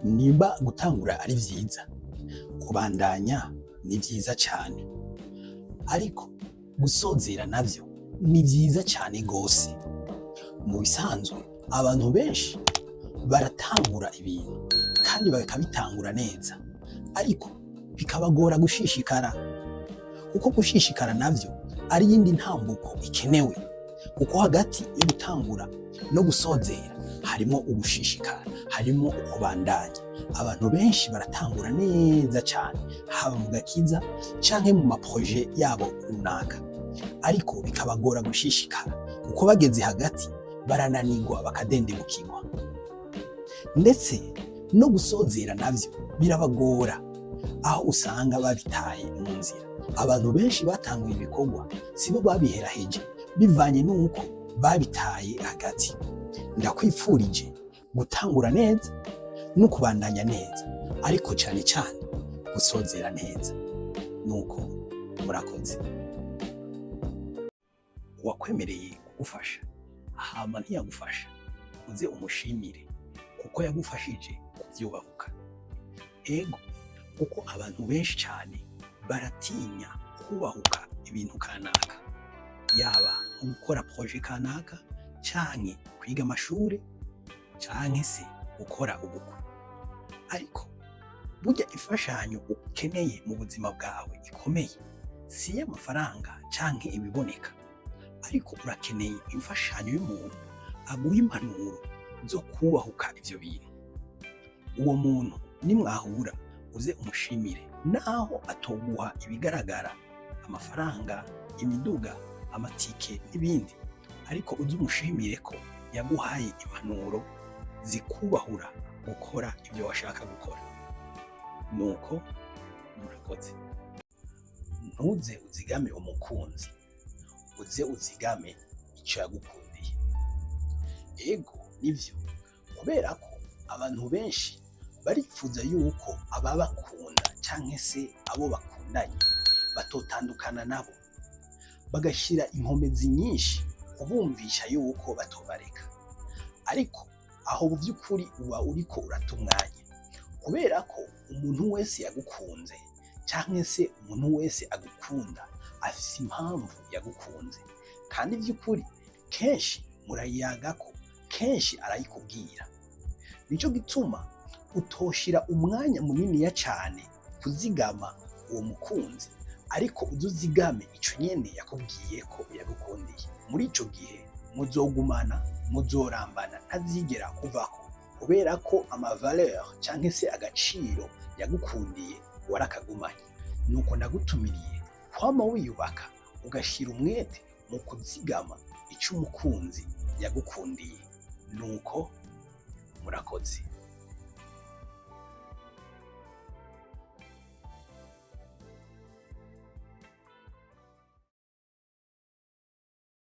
Nimba gutangura ari vyiza, kubandanya ni vyiza cane, ariko gusozera navyo ni vyiza cane gose. Mu bisanzwe abantu benshi baratangura ibintu kandi bakabitangura neza, ariko bikabagora gushishikara, kuko gushishikara navyo ari iyindi ntambuko ikenewe, kuko hagati yo gutangura no gusozera harimo ugushishikara, harimo ukubandanya. Abantu benshi baratangura neza cane, haba mu gakiza canke mu ma projets yabo runaka, ariko bikabagora gushishikara, kuko bageze hagati barananirwa, bakadendebukirwa. Ndetse no gusozera navyo birabagora, aho usanga babitaye mu nzira. Abantu benshi batanguye ibikorwa sibo babiheraheje, bivanye n'uko babitaye hagati. Ndakwifurije gutangura neza no kubandanya neza, ariko cane cane gusozera neza. Nuko murakoze. Uwakwemereye kugufasha hama ntiyagufasha, uze umushimire, kuko yagufashije kuvyubahuka. Ego, kuko abantu benshi cane baratinya kubahuka ibintu kanaka, yaba nko gukora projet kanaka, canke kwiga amashure, canke se gukora ubukwe. Ariko burya imfashanyo ukeneye mu buzima bwawe ikomeye si iy'amafaranga canke ibiboneka, ariko urakeneye imfashanyo y'umuntu aguha impanuro zo kubahuka ivyo bintu. Uwo muntu nimwahura uze umushimire, naho atoguha ibigaragara, amafaranga, imiduga, amatike n'ibindi, ariko uze umushimire ko yaguhaye impanuro zikubahura gukora ibyo washaka gukora. Nuko murakoze. Ntuze uzigame umukunzi, uze uzigame ico yagukundiye. Ego, nivyo, kubera ko abantu benshi barifuza yuko ababakunda canke se abo bakundanye batotandukana nabo, bagashira inkomezi nyinshi kubumvisha yuko batobareka. Ariko aho mu vy'ukuri uba uriko urata umwanya, kubera ko umuntu wese yagukunze canke se umuntu wese agukunda afise impamvu yagukunze, kandi vy'ukuri kenshi murayiyagako, kenshi arayikubwira. Nico gituma utoshira umwanya muniniya cane kuzigama uwo mukunzi, ariko uze uzigame ico nyene yakubwiye ko yagukundiye. Muri ico gihe muzogumana, muzorambana, ntazigera kuvako, kubera ko ama valeur canke se agaciro yagukundiye warakagumanye. Nuko ndagutumiriye kwama wiyubaka, ugashira umwete mu kuzigama ico umukunzi yagukundiye. Nuko murakoze.